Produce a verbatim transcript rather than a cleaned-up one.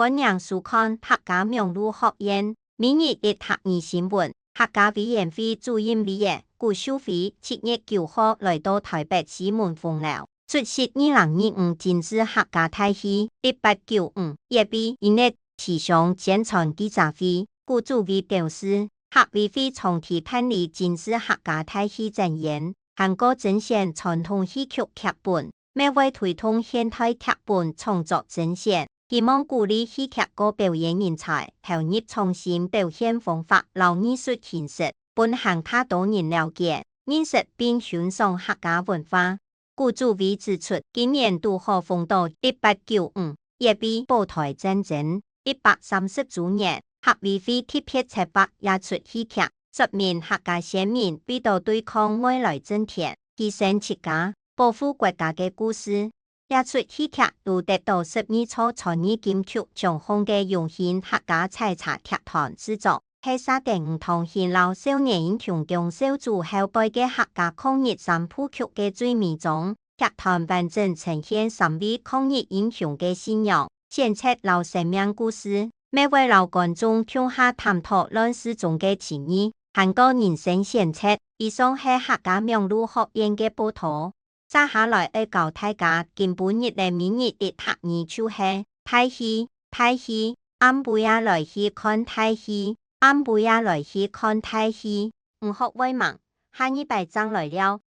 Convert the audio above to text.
歡迎收看客家網路學院每日一客語新聞。客家委員會主任委員古秀妃七月九號來到台北西門紅樓，出席二零二五精緻客家大戲一八九五，也被一日氣象宣傳記者會。古主委表示，客委會長期辦理精緻客家大戲展演，還過甄選傳統戲曲劇本， 乜會推動現代劇本創作甄選，希望鼓勵戲劇个表演人才投入創新表現方法摎藝術形式，分還較多人了解、認識並欣賞客家文化。古主委指出，今年堵好逢到一八九五，也被保台戰爭一百三十週年，客委會特別策劃這齣戲劇，說明客家先民為著對抗外來政權，犧牲自家，保護國家个故事。 這齣戲劇有得到十二座傳藝金曲獎項个榮幸客家採茶劇團製作，係沙等五堂戲摎少年英雄弓蕉樹後背个客家抗日三部曲个最尾章。劇團完整呈現三位抗日英雄个信仰、選擇摎生命故事，乜會摎觀眾共下探討亂世中个情義，還過人生選擇。以上係客家網路學院个報導。 接下來愛教大家今晡日个每日一客語就係：大戲，大戲，暗晡夜來去看大戲，暗晡夜來去看大戲。毋學會吂？下二擺正來尞。